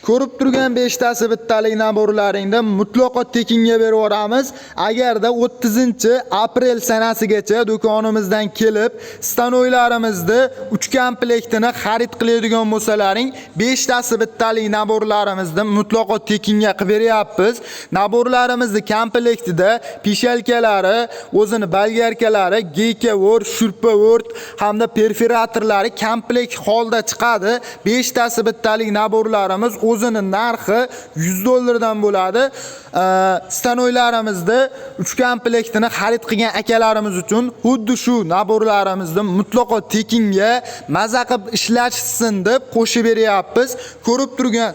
Ko'rib turgan 5 tasi bittalik набор laringni mutlaqo tekinga berib yuboramiz. Agarda 30-aprel sanasigacha do'konimizdan kelib, stanoklarimizni 3 komplektini xarid qiladigan bo'lsalaring, 5 tasi bittalik набор larimizni mutlaqo tekinga qilib beryapmiz. Набор larimizni komplektida пищалка lari, o'zini болгарка lari, гайковёрт, шуруповёрт hamda perforatorlari komplekt holda chiqadi. 5 tasi bittalik набор larimiz o'zini narxi 100 dollardan bo'ladi. Stanoklarimizni 3 komplektini xarid qilgan akalarimiz uchun xuddi shu набор larimizni mutlaqo tekinga maza qilib ishlashsin deb qo'shib beryapmiz. Ko'rib turgan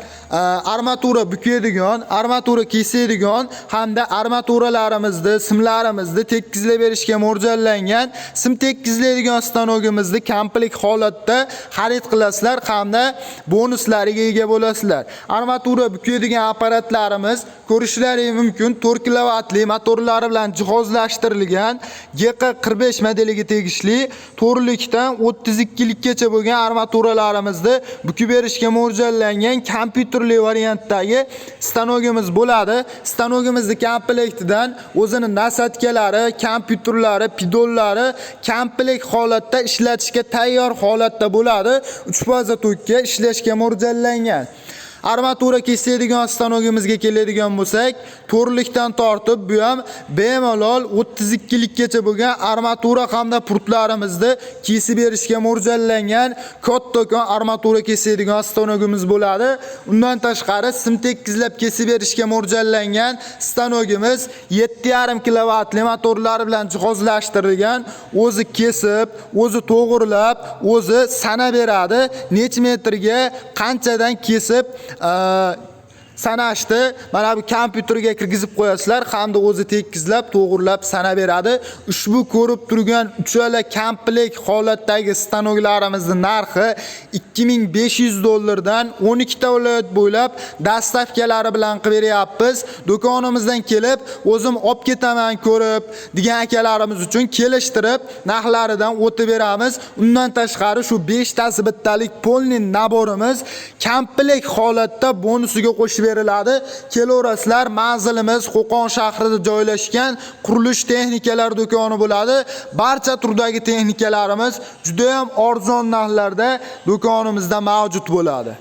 armatura bukadigan, armatura kesadigan hamda armaturalarimizni, simlarimizni tekizlab berishga mo'ljallangan sim tekizlaydigan stanogimizni komplekt holatda xarid qilasizlar hamda bonuslariga ega bo'lasizlar. Armatura bukadigan apparatlarimiz, ko'rishlaring mumkin, 4 kilovatli motorlari bilan jihozlashtirilgan GQ45 modeliga tegishli to'rtlikdan 32 likkacha bo'lgan armaturalarimizni bukib berishga mo'ljallangan kompyuterli variantdagi stanogimiz bo'ladi. Stanogimizni komplektidan o'zini насадка lari, kompyuterlari, pidollari komplekt holatda ishlatishga tayyor holatda bo'ladi. 3 faza tokka ishlashga mo'ljallangan. Armatura kesadigan stanogimizga keladigan bo'lsak, to'rtlikdan tortib bu ham bemalol 32 likkacha bo'lgan armatura hamda purtlarimizni kesib berishga mo'ljallangan kattakon armatura kesadigan stanogimiz bo'ladi. Undan tashqari sim tekizlab kesib berishga mo'ljallangan stanogimiz 7,5 kilovatli motorlari bilan jihozlashtirilgan, o'zi kesib, o'zi to'g'irlab, o'zi sana beradi. Necha metrga qanchadan kesib sanashni mana bu kompyuterga kirgizib qo'yasizlar hamda o'zi tekizlab, to'g'irlab sana beradi. Ushbu ko'rib turgan uchala komplekt holatdagi stanoklarimizni narxi 2500 dollardan 12 ta viloyat bo'ylab доставка lari bilan qilib beryapmiz. Do'konimizdan kelib, o'zim olib ketaman ko'rib degan akalarimiz uchun kelishtirib, narxlaridan o'tib beramiz. Undan tashqari shu 5 tasi bittalik полный набор imiz komplekt holatda bonusiga qo'shib beriladi. Kelaverasizlar, manzilimiz Qo'qon shahrida joylashgan qurilish texnikalar do'koni bo'ladi. Barcha turdagi texnikalarimiz juda ham arzon narxlarda do'konimizda mavjud bo'ladi.